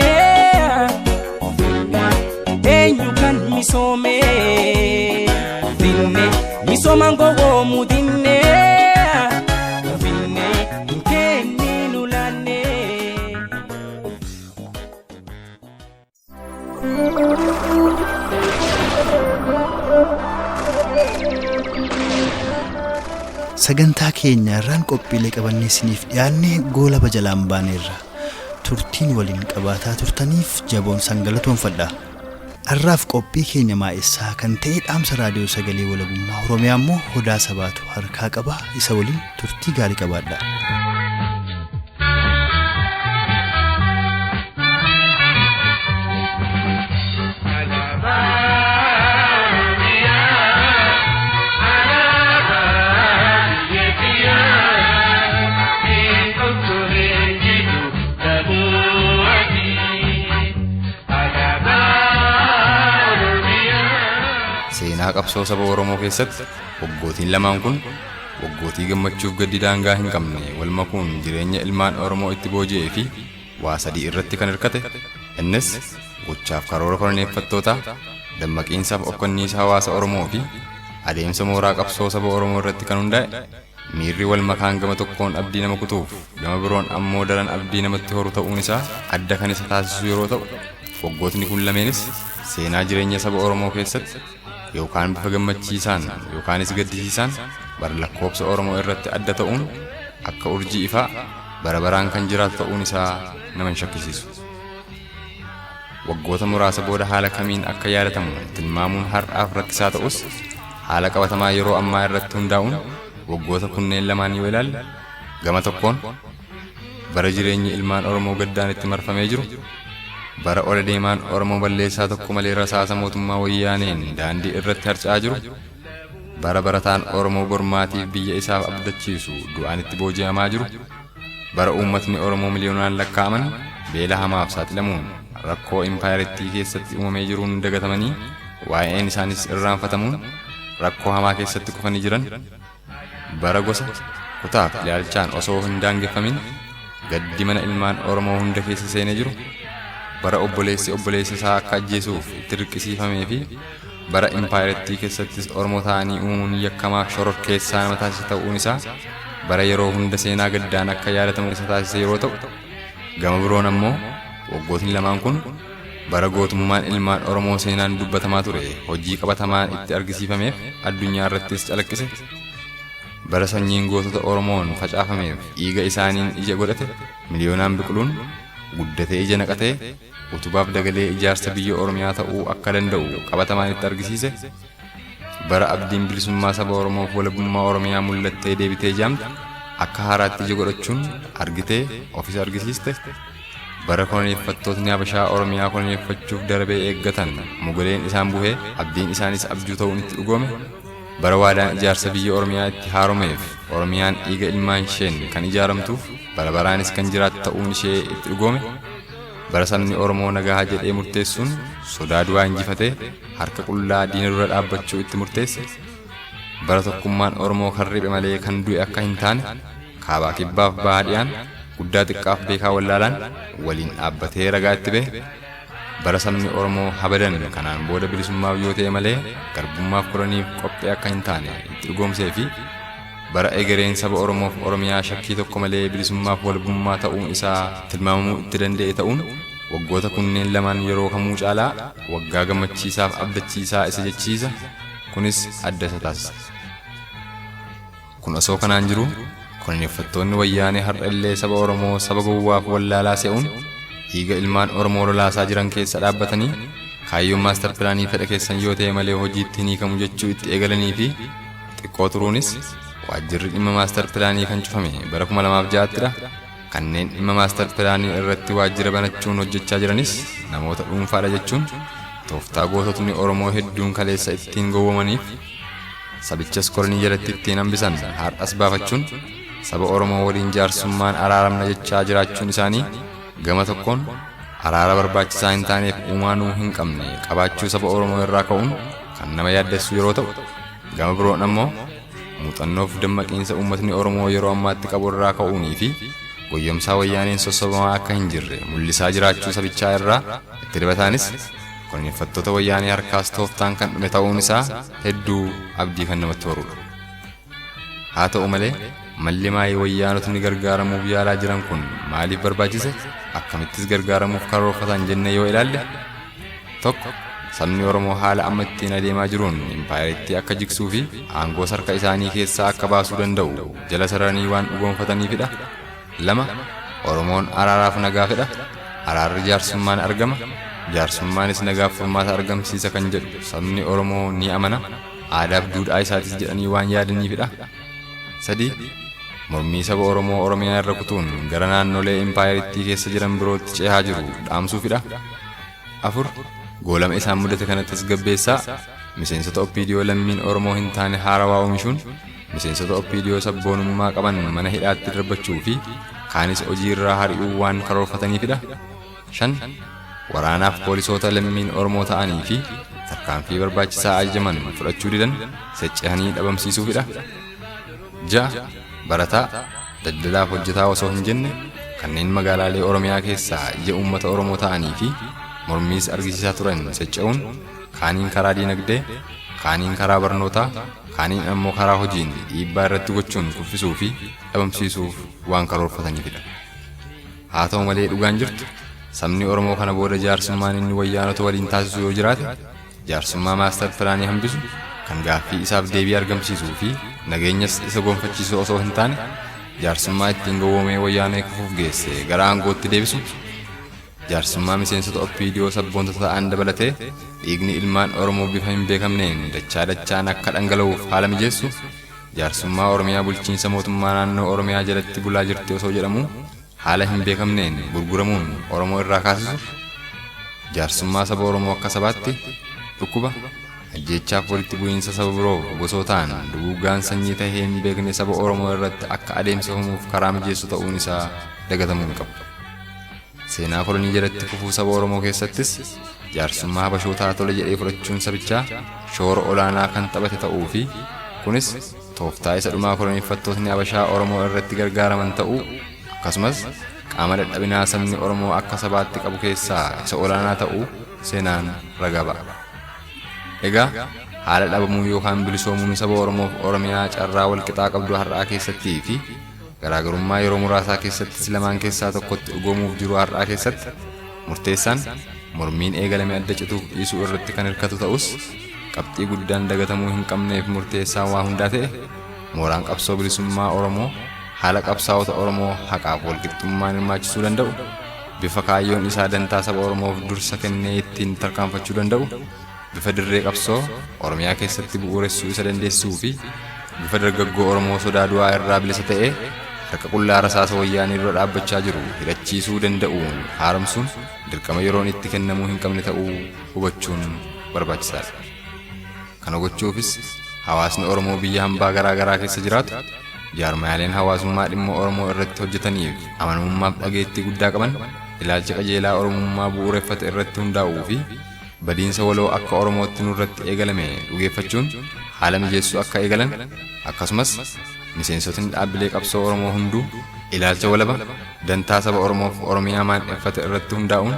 eenyu kan misoome dinne misoomaan gowwoomu dinne finne hin kenninu laanne. Sagantaa keenya irraan qophiilee qabannee isiniif dhiyaanne goolaba jalaan baaneerra. Turtiin waliin qabaataa turtaniif jaboon sangalatoonfadha. Har'aaf qophii keenya maa'essaa kan ta'e dhaamsa raadiyoo sagalee walabummaa Oromiyaa immoo Odaa Sabaatu harkaa qaba. Isa waliin turtii gaarii qabaadha. Seenaa qabsoo saba Oromoo keessatti waggootiin lamaan kun waggootii gammachuuf gaddi daangaa hin qabne wal makuun jireenya ilmaan Oromoo itti booji'ee fi waa sadii irratti kan hirkate innis gochaaf karoora koloneeffattootaa, dammaqiinsaaf of-kanniisa hawaasa Oromoo fi adeemsa mooraa qabsoo saba Oromoo irratti kan hundaa'e miirri wal makaan gama tokkoon abdii nama kutuuf gama biroon ammoo daran abdii namatti horu ta'uun isaa adda kan isa taasisu yeroo ta'u waggootni kun lameenis seenaa jireenya saba Oromoo keessatti yookaan bifa gammachiisaan yookaanis gaddisiisaan bara lakkoobsa Oromoo irratti adda ta'uun akka urjii ifaa bara baraan kan jiraatu ta'uun isaa nama hin shakkisiisu. Waggoota muraasa booda haala kamiin akka yaadatamu tilmaamuun har'aaf rakkisaa ta'us haala qabatamaa yeroo ammaa irratti hundaa'uun waggoota kunneen lamaan yoo ilaalle gama tokkoon bara jireenyi ilmaan Oromoo gaddaan itti marfamee jiru bara ola deemaan Oromoo balleessaa tokko malee rasaasa mootummaa wayyaaneen daandii irratti harca'aa jiru bara barataan Oromoo bormaatiif biyya isaaf abdachiisu du'aan itti booji'amaa jiru bara uummatni Oromoo miliyoonaan lakkaa'aman beela hamaaf saaxilamuun rakkoo impaayerittii keessatti uumamee jiruun dagatamanii waa'een isaanis irraanfatamuun rakkoo hamaa keessatti kufanii jiran bara gosa kutaaf ilaalchaan osoo hin daangeffamin gaddi mana ilmaan Oromoo hunda keessa seenee jiru bara obboleessi obboleessa isaa akka ajjeesuuf itti dirqisiifamee fi bara impaayerittii keessattis Oromoo ta'anii uumuun yakkamaa shororkeessaa nama taasise ta'uun isaa bara yeroo hunda seenaa gaddaan akka yaadatamu isa taasise yeroo ta'u gama biroon ammoo waggootni lamaan kun bara gootummaan ilmaan Oromoo seenaan dubbatamaa ture hojii qabatamaan itti argisiifameef addunyaa irrattis calaqqise bara sanyiin gootota Oromoon facaafameef dhiiga isaaniin ija godhate miliyoonaan biqiluun guddatee ija naqatee utubaaf dagalee ijaarsa biyya Oromiyaa ta'uu akka danda'u qabatamaan itti argisiise bara abdiin bilisummaa saba Oromoof walabummaa Oromiyaa mul'attee deebitee jaamte akka haaraatti ija godhachuun argitee ofis argisiiste bara koloneeffattootni Habashaa Oromiyaa koloneeffachuuf darbee eeggatan mogoleen isaan buhee abdiin isaanis abjuu ta'uun itti dhugoome bara waadaan ijaarsa biyya Oromiyaa itti haaromeef Oromiyaan dhiiga ilmaan isheen kan ijaaramtuuf bara baraanis kan jiraattu ta'uun ishee itti dhugoome bara sabni Oromoo nagaa jedhee murteessuun sodaa du'aa injifatee harka qullaa diina dura dhaabbachuu itti murteesse bara tokkummaan Oromoo kan riphe malee kan du'e akka hin taane kaabaa kibbaaf bahaa dhiyaan guddaa xiqqaaf beekaa wallaalaan waliin dhaabbatee ragaa itti bahe Bara sabni Oromoo habadan kanaan booda bilisummaaf yoo ta'e malee garbummaaf koloniif qophii akka hin taane itti dhugoomsee fi bara egereen saba Oromoof Oromiyaa shakkii tokko malee bilisummaaf walabummaa ta'uun isaa tilmaamamuu itti danda'e ta'uun waggoota kunneen lamaan yeroo kamuu caalaa waggaa gammachiisaaf abdachiisaa isa jechiisa. Kunis adda isa taasisa. Kun osoo kanaan jiruu koloneeffattoonni Wayyaanee har'a illee saba Oromoo saba gowwaaf wallaalaa se'uun dhiiga ilmaan Oromoo lolaasaa jiran keessa dhaabbatanii kaayyoon maastar pilaanii fedha keessan yoo ta'e malee hojiitti hin hiikamu jechuu itti eegalanii fi xiqqoo turuunis waajjirri dhimma maastar pilaanii kan cufame bara 2006ttidha. Kanneen dhimma maastar pilaanii irratti waajjira banachuun hojjechaa jiranis namoota dhuunfaadha jechuun tooftaa goototni Oromoo hedduun kaleessa ittiin gowwomaniif sabichas kolonii jalatti ittiin hambisan har'as baafachuun saba Oromoo waliin jaarsummaan araaramna jechaa jiraachuun isaanii gama tokkoon araara barbaachisaa hin taaneef uumaanuu hin qabne qabaachuu saba Oromoo irraa ka'uun kan nama yaaddessu yeroo ta'u, gama biroon ammoo muuxannoof dammaqiinsa uummatni Oromoo yeroo ammaatti qabu irraa ka'uunii fi goyyomsaa Wayyaaneen sossobamaa akka hin jirre mul'isaa jiraachuu sabichaa irraa itti dabataanis koloneeffattoota Wayyaanee harkaas tooftaan kan dhume ta'uun isaa hedduu abdii kan namatti horuudha. Haa ta'u malee malli maayii Wayyaanotni gargaaramuuf yaalaa jiran kun maaliif barbaachise, akkamittis gargaaramuuf karoorfatan jennee yoo ilaalle, 1, Sabni Oromoo haala amma ittiin adeemaa jiruun impaayerittii akka jigsuu fi aangoos harka isaanii keessaa akka baasuu danda'u jala sararanii waan dhugoomfataniifidha. 2, Oromoon araaraaf nagaa fedha. Araarri jaarsummaan argama. Jaarsummaanis nagaaf furmaata argamsiisa kan jedhu sabni Oromoo ni amana. Aadaaf duudhaa isaatis jedhanii waan yaadaniifidha. 3, Mormii saba Oromoo Oromiyaa irra kutuun gara naannolee impaayerittii keessa jiran birootti cehaa jiru dhaamsuufidha. 4, Goolama isaan mudate kana tasgabbeessaa, miseensota OPDO lammiin Oromoo hin taane haarawaa oomishuun, miseensota OPDO sabboonummaa qaban mana hidhaatti darbachuu fi kaanis hojii irraa hari'uu waan karoorfataniifidha. 5, Waraanaaf poolisoota lammiin Oromoo ta'anii fi tarkaanfii barbaachisaa ajajaman fudhachuu didan seccehanii dhabamsiisuufidha. 6, Barataa, daldalaaf hojjetaa osoo hin jenne kanneen magaalaalee Oromiyaa keessaa ija uummata Oromoo ta'anii fi mormiis argisiisaa turan secca'uun kaaniin karaa diinagdee, kaaniin karaa barnootaa, kaaniin ammoo karaa hojiin dhiibbaa irratti gochuun kuffisuu fi dhabamsiisuuf waan karoorfataniifidha. Haa ta'u malee dhugaan jirtu sabni Oromoo kana booda jaarsummaan inni Wayyaanota waliin taasisu yoo jiraate jaarsummaa maastar pilaanii hambisu, kan gaaffii isaaf deebii argamsiisuu fi nageenyas isa gonfachiisu osoo hin taane jaarsummaa ittiin gowwoomee Wayyaanee kufuuf geesse gara aangootti deebisu, jaarsummaa miseensota OPDO sabboontota ta'an dabalatee dhiigni ilmaan Oromoo bifa hin beekamneen dachaa dachaan akka dhangala'uuf haala mijeessu, jaarsummaa Oromiyaa bulchiinsa mootummaa naannoo Oromiyaa jalatti bulaa jirti osoo jedhamuu haala hin beekamneen gurguramuun Oromoo irraa kaasisu, jaarsummaa saba Oromoo akka sabaatti dhukkuba, ajjeechaaf walitti bu'iinsa saba biroof gosootaan duguuggaan sanyii tahee hin beekne saba Oromoo irratti akka adeemsifamuuf karaa mijeessu ta'uun isaa dagatamuu hin qabu. Seenaa kolonii jalatti kufuu saba Oromoo keessattis jaarsummaa Habashootaa tole jedhee fudhachuun sabichaa shoora olaanaa kan taphate ta'uu fi kunis tooftaa isa dhumaa koloneeffattootni Habashaa Oromoo irratti gargaaraman ta'uu akkasumas qaama dadhabinaa sabni Oromoo akka sabaatti qabu keessaa isa olaanaa ta'uu seenaan ragaa ba'a. Egaa haala dhabamuu yookaan bilisoomuun saba Oromoof Oromiyaa carraa walqixaa qabdu har'aa keessattii fi garaagarummaa yeroo muraasaa keessattis lamaan keessaa tokkotti dhugoomuuf jiru har'aa keessatti murteessaan mormiin eegalame adda cituuf dhiisuu irratti kan hirkatu ta'us qabxii guddaan dagatamuu hin qabneef murteessaan waa hundaa ta'e mooraan qabsoo bilisummaa Oromoo haala qabsaa'ota Oromoo haqaaf walqixxummaan hirmaachisuu danda'u, bifa kaayyoon isaa dantaa saba Oromoof dursa kennee ittiin tarkaanfachuu danda'u, bifa dirree qabsoo Oromiyaa keessatti bu'uuressuu isa dandeessisuu fi bifa dargaggoo Oromoo sodaa du'aa irraa bilisa ta'ee harka qullaa rasaasa Wayyaanee dura dhaabbachaa jiru hidhachiisuu danda'uun haaromsuun dirqama yeroon itti kennamuu hin qabne ta'uu hubachuun barbaachisaadha. Kana gochuufis hawaasni Oromoo biyya hambaa garaa garaa keessa jiraatu, jaarmayaaleen hawaasummaa dhimma Oromoo irratti hojjetaniif amanamummaaf dhageettii guddaa qaban, ilaalcha qajeelaa Oromummaa bu'uureffate irratti hundaa'uu fi badiinsa waloo akka Oromootti nurratti eegalame dhugeeffachuun haala mijeessuu akka eegalan, akkasumas miseensotni dhaabbilee qabsoo Oromoo hunduu ilaalcha walaba dantaa saba Oromoof Oromiyaa maandheffate irratti hundaa'uun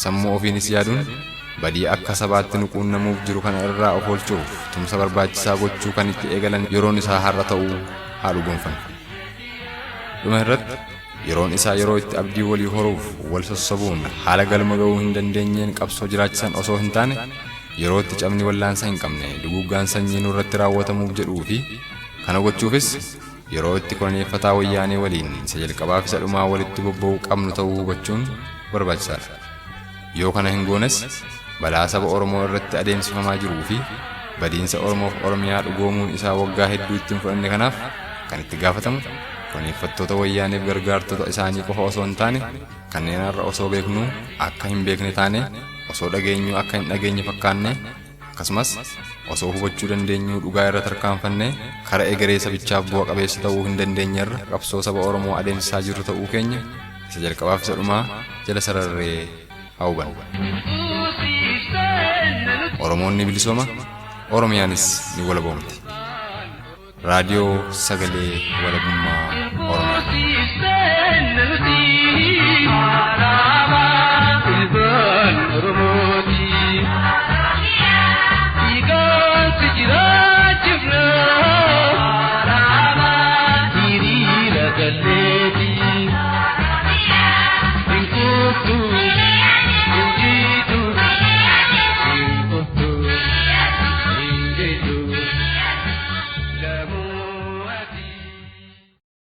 sammuu ofiinis yaaduun badii akka sabaatti nu quunnamuuf jiru kana irraa of oolchuuf tumsa barbaachisaa gochuu kan itti eegalan yeroon isaa har'a ta'uu haa dhugoonfannu. Dhuma irratti yeroon isaa yeroo itti abdii walii horuuf wal sossobuun haala galma ga'uu hin dandeenyeen qabsoo jiraachisan osoo hin taane, yeroo itti cabni wallaansa hin qabne duguuggaan sanyii nurratti raawwatamuuf jedhuu fi kana gochuufis yeroo itti koloneeffataa Wayyaanee waliin isa jalqabaaf isa dhumaa walitti bobba'uu qabnu ta'uu hubachuun barbaachisaadha. Yoo kana hin goones balaa saba Oromoo irratti adeemsifamaa jiruu fi badiinsa Oromoof Oromiyaa dhugoomuun isaa waggaa hedduu itti hin fudhanne kanaaf kan itti gaafatamu koloneeffattoota Wayyaaneef gargaartota isaanii qofa osoo hin taane, kanneen har'a osoo beeknuu akka hin beekne taane, osoo dhageenyuu akka hin dhageenye fakkaanne, akkasumas osoo hubachuu dandeenyuu dhugaa irra tarkaanfannee kara egeree sabichaaf bu'a qabeessa ta'uu hin dandeenyerra qabsoo saba Oromoo adeemsisaa jirru ta'uu keenya isa jalqabaaf isa dhumaa jala sararree haa hubannu. Oromoon ni bilisooma, Oromiyaanis ni walaboomti. Raadiyoo Sagalee Walabummaa Oromiyaa.